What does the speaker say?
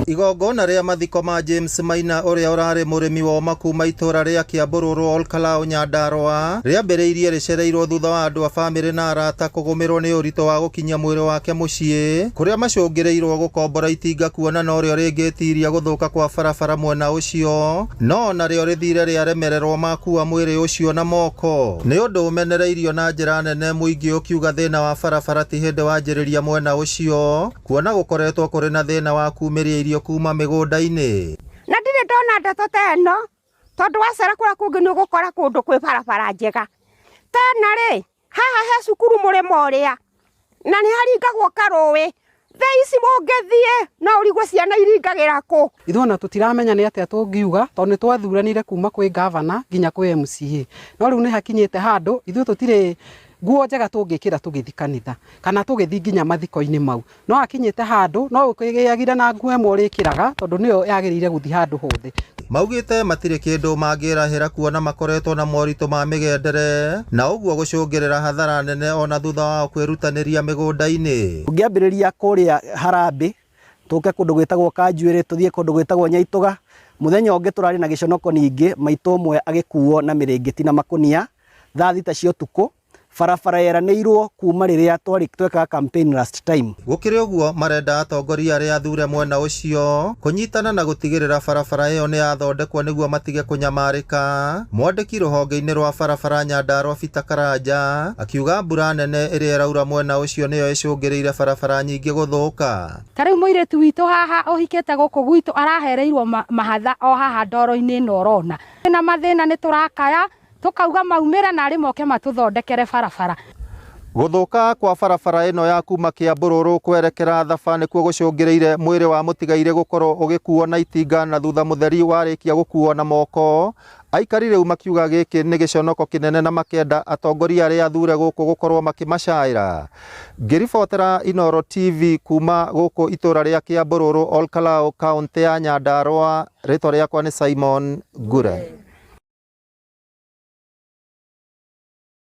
Igongona rĩa mathiko ma James Maina ũrĩa ũrarĩ mũrĩmi wa ũma kuma itũra rĩa Kĩambũrũrũ Olkalau Nyandarua rĩambĩrĩirie rĩcereirwo thutha wa andũ a famĩlĩ na arata kũgũmĩrwo nĩ ũritũ wa gũkinyia mwĩrĩ wake mũciĩ kũrĩa macũngĩrĩirwo gũkombora itinga kuona norĩo rĩngĩtiria gũthũka kwa barabara mwena ũcio no onarĩo rĩthire rĩaremererwo makua mwĩrĩ ũcio na moko. Nĩ ũndũ ũmenereirio na njĩra nene mũingĩ ũkiuga thĩna wa barabara ti hĩndĩ wanjĩrĩria mwena ũcio kuona gũkoretwo kũrĩ na thĩna wa kumĩria irio kuma mĩgũnda-inĩ. Na ndirĩ ndona ndeto ta ĩno tondũ wacera kũrĩa kũngĩ nĩ ũgũkora kũndũ kwĩ barabara njega. Tena rĩ, haha he cukuru mũrĩmo ũrĩa na nĩ haringagwo karũĩ. Thaa ici mũngĩthiĩ no ũrigwo ciana iringagĩra kũ. Ithuĩ ona tũtiramenya nĩ atĩa tũngiuga tondũ nĩ twathuranire kuma kwĩ gavana nginya kwĩ MCA. No rĩu nĩ hakinyĩte handũ ithuĩ tũtirĩ nguo njega tũngĩkĩra tũgĩthiĩ kanitha kana tũgĩthiĩ nginya mathiko-inĩ mau. No hakinyĩte handũ no ũkĩgĩagire na nguo ĩmwe ũrĩkĩraga tondũ nĩyo yagĩrĩire gũthiĩ handũ hothe. Maugĩte matirĩ kĩndũ mangĩrahĩra kuona makoretwo na moritũ ma mĩgendere na ũguo gũcũngĩrĩra hathara nene ona thutha wao kwĩrutanĩria mĩgũnda-inĩ. Ũngĩambĩrĩria kũrĩa Harambee tũke kũndũ gwĩtagwo Kanjuĩrĩ tũthiĩ kũndũ gwĩtagwo Nyaitũga. Mũthenya ũngĩ tũrarĩ na gĩconoko ningĩ maitũ ũmwe agĩkuo na mĩrĩngĩti na makũnia thaa thita cia ũtukũ. Barabara yeranĩirwo kuma rĩrĩa twarĩ twekaga campaign last time. Gũkĩrĩ ũguo marenda atongoria arĩa athure mwena ũcio kũnyitana na gũtigĩrĩra barabara ĩyo nĩ yathondekwo nĩguo matige kũnyamarĩka. Mwandĩki rũhonge-inĩ rwa barabara Nyandarua Peter Karanja akiuga mbura nene ĩrĩa ĩraura mwena ũcio nĩyo ĩcũngĩrĩire barabara nyingĩ gũthũka. Ta rĩu mũirĩtu witũ haha ũhikĩte gũkũ gwitũ arahereirwo mahatha o haha ndoro-inĩ ĩno ũrona. Na mathĩna nĩ tũrakaya tũkauga maumĩre na arĩ moke matũthondekere barabara. Gũthũka kwa barabara ĩno ya kuma Kĩambũrũrũ kwerekera Thaba nĩkuo gũcũngĩrĩire mwĩrĩ wa mũtigairĩ gũkorwo ũgĩkuo na itinga na thutha mũtheri warĩkia gũkuo na moko. Aikari rĩu makiuga gĩkĩ nĩ gĩconoko kĩnene na makenda atongoria arĩa athure gũkũ gũkorwo makĩmacaĩra. Ngĩribotera Inooro TV kuma gũkũ itũra rĩa Kĩambũrũrũ Olkalau kaũntĩ ya Nyandarua, rĩtwa rĩakwa nĩ Simon Ngure.